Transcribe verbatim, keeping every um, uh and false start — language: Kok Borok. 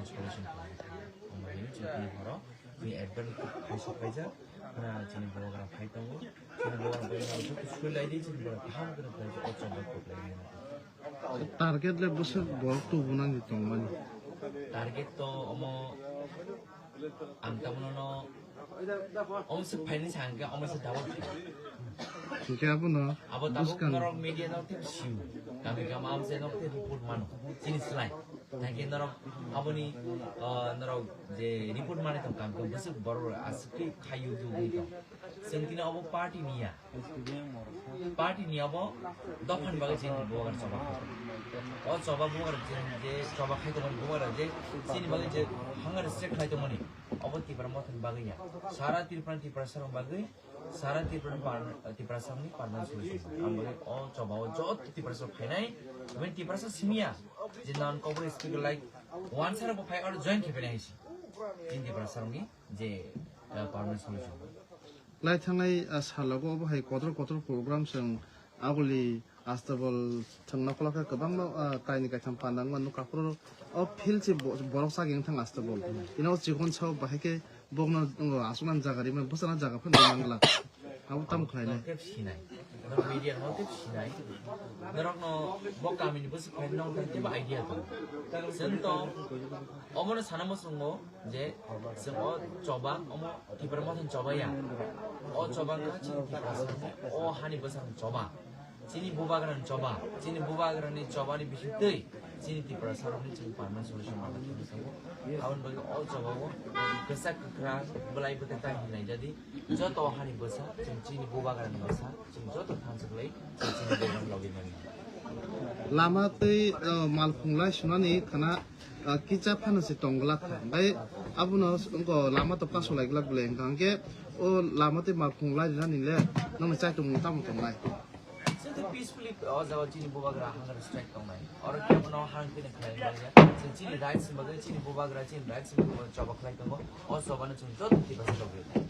Solution khlai thangya. Omo hai chini horo twi advance khai sok kaijak. Na chini bubagra phai tongo. Chini bubagra bai na joto sui lai di chini bubagra kaham khe khlai o chobak kok lai nai. Target le bwswk borok tubu nang di tongmani. Target to omo ang tamono no omo se phaini sa hangke omo se double phaini. Hingke abono abo tabuk bwskang norok media norok tei siu. Kami kama amse norok tei report mano. Chini slai. Thangke norok aboni, ah, norok je report mani tong kami kama bwswk borok aswk khe khayu dugwi tong. Chwng tini obo party niya. Party niya obo dophani bagwi chini bubagra choba. O choba bubagra chini je choba khai tongmani bubagra je chini bagwi je hunger strike khlai tongmani. Obo Tipra Mothani bagwi ya. Sara Tripura ni Tiprasa rok bagwi, sara Tripura ni par-, Tiprasa ni permanent solution. Ang bagwi o choba o joto Tiprasa rok phainai, even Tiprasa simiya, je non Kokborok speaker like, one sara bo phai aro join khe phainai hai si. Chini Tiprasa rok ni je, uh, permanent solution. Lai thangnai, uh, salogo obo hai kotor kotor program chwng Aguli Astabol thwngna khulakha kwbangma, ah, kaini kaitham panda wngma nukha. Aphuru o field se bo-, borok chagwi wngthang Astabol. Ino chikon sao bahai khe bokno, oh, aswknani jaga rimani bwsaknani jaga phano rimani glak. Abo tamo khlainai. Norok khe sinai. Norok media no khe sinai. Norokno bo kamini bwswk khlainai nokni teibo idea tongo. Chwng to omono sana muchungo je chwng o choba omo Tipra Mothani choba ya. O choba wngkha chini Tiprasa o hani bwsakni choba. Chini bubagrani choba, chini bubagrani chobani bisingtwi chini Tiprasa rokni chini permanent solution manna thangwi thango. Aboni bagwi o choba o kwchak kwkhrang bwlai bwkha ta hinwi naijadi. Joto hani bwsa, chini, chini bubagrani bwsa, chini joto thansa kwlai, chini, chini bubagrani logi mani. Lama tei, uh, malkhung lai sunani khana, uh, kicha phano se tong glak kha. Bai abono wngkha lama to paso lai glak bwlai hwnkha hwnkhe o lama tei malkhung lai rinani le nokni chaitung tamo tongnai. Chwng tei peacefully o jaga chini bubagra hunger strike tongnai. Oro kebono hang khe khlai manya. Chwng chini rights ni bagwi, chini bubagra chini rights ni bagwi choba khlai tongo. O chobano chwng joto Tiprasa rok rwnai.